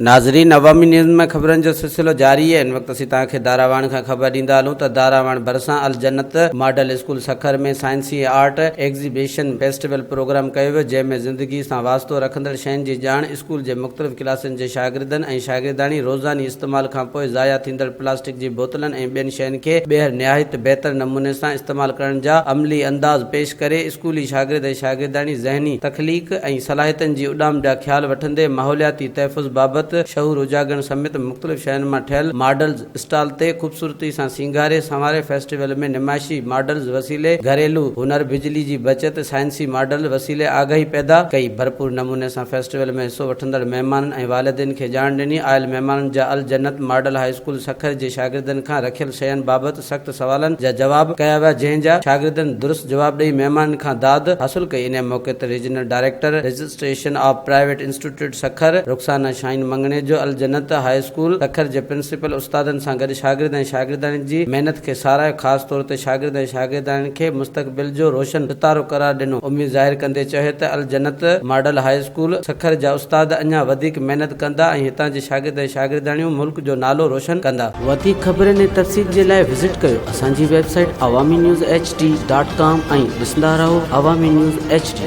ناظرين عوامي نيوز ۾ خبرن جو سلسلو جاري آهي هن وقت اسين توهان کي داراواڻ کان خبر ڏيندا هلون ته داراواڻ ڀرسان الجنت ماڊل اسڪول سکر ۾ سائنسي ۽ آرٽ ايگزيبيشن فيسٽيول پروگرام ڪيو ويو جنهن ۾ زندگي سان واسطو رکندڙ شين جي ڄاڻ اسڪول جي مختلف ڪلاسن جي شاگردن ۽ شاگرداڻي روزاني استعمال کانپوء ضايع ٿيندڙ پلاسٽڪ جي بوتلن ۽ ٻين شين کي ٻيهر نهايت بهتر نموني سان استعمال ڪرڻ جا عملي انداز پيش ڪري اسڪولي شاگرد ۽ شاگرداڻي ذهني تخليق ۽ صلاحيتن جي اڏام جا خيال وٺندي ماحولياتي تحفظ بابت شعور اجاڳڻ سميت مختلف شين مان ٺهيل ماڊلز اسٽال تي خوبصورتي سان سينگاري سنواري فيسٽيول ۾ نمائشي ماڊلز وسيلي گهريلو هنر، بجلي جي بچت، سائنسي ماڊل وسيلي آگاهي پيدا ڪئي. ڀرپور نموني سان فيسٽيول ۾ حصو وٺندڙ مهمانن ۽ والدين کي ڄاڻ ڏني. آيل مهمانن جا الجنت ماڊل هاء اسڪول سکر جي شاگردن کان رکيل شين بابت سخت سوالن جا جواب ڪيا ويا جنهن جا شاگردن درست جواب ڏئي مهمانن کان داد حاصل ڪئي. انهي موقعي تي regional director registration of private institute Sukkur Rukhsana Shaheen Mangnejo Aljannat high school Sukkur جي پرنسپل استادن سان گڏ شاگرد ۽ شاگردياڻين جي محنت کي ساراهيو خاص طور تي شاگرد ۽ شاگردياڻين کي مستقبل جو روشن ستارو قرار ڏنو اميد ظاهر ڪندي چيو ته الجنت ماڊل هاء اسڪول سکر جا استاد اڃا وڌيڪ محنت ڪندا ۽ هتان جي شاگرد ۽ شاگردياڻيون ملڪ جو نالو روشن ڪندا. وڌيڪ خبرن ۽ تفصيل جي لاء وزٽ ڪيو اسان جي website Awami news H D dot com ۽ ڏسندا رهو عوامي نيوز ايڇ ڊي.